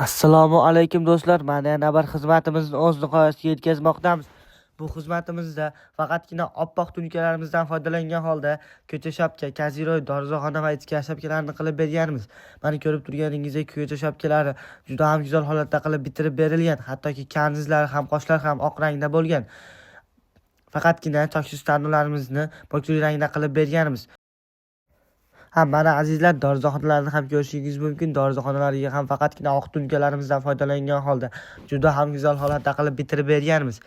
Assalomu alaykum do'stlar. Mana yana bir xizmatimizni o'z nihoyasiga yetkazmoqdamiz. Bu xizmatimizda faqatgina oppoq tunukalarımizdan foydalangan holda ko'cha shapka, kaziroy, darvozaxona va ichki shapkalarni qilib berganmiz. Mana ko'rib turganingizdek ko'cha shapkalari juda ham go'zal holatda qilib bitirib berilgan. Hattoki karnizlari ham, qoshlar ham oq rangda bo'lgan. Faqatgina choksiz tanlolarimizni bokli rangda qilib berganmiz. Ha, mana azizlar, darvozaxonalarni ham ko'rishingiz mumkin. Darvozaxonalarga ham faqatgina oq tunkalarimizdan foydalangan holda juda ham go'zal holatda qilib bitirib berganmiz.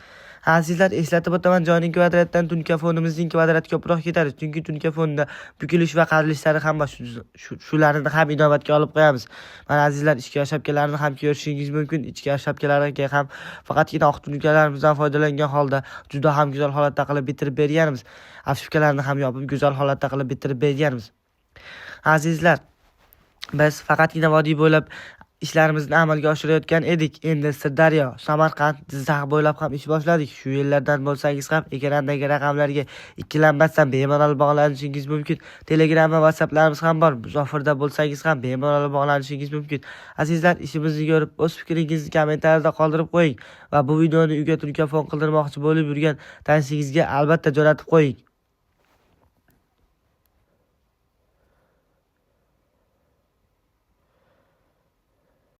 Ha, azizlar, eslatib o'taman, joyning kvadratdan tunka fonimizning kvadrati ko'proq ketadi. Chunki tunka fonida bukilish va qarilishlari ham bor. Shularni ham inobatga olib qo'yamiz. Mana azizlar, ichki shapkalarni ham ko'rishingiz mumkin. Ichki shapkalarga ham faqatgina oq tunkalarimizdan foydalangan holda juda ham go'zal holatda qilib bitirib berganmiz. Afshipkalarni ham yopib go'zal holatda qilib bitirib berganmiz. Azizlar, biz faqatgina vodiy bo'ylab ishlarimizni amalga oshirayotgan edik. Endi Sirdaryo, Samarqand, Jizzax bo'ylab ham ish boshladik. Shu yerlardan bo'lsangiz ham ekrandagi raqamlarga ikkilanmasdan bemalol bog'lanishingiz mumkin. Telegram va WhatsApplarimiz ham bor. Musofirda bo'lsangiz ham bemalol bog'lanishingiz mumkin. Azizlar, ishimizni ko'rib o'z fikringizni kommentariyada qoldirib qo'ying va bu videoni uyga tunkafon qildirmoqchi bo'lib yurgan tanishingizga albatta jo'natib qo'ying.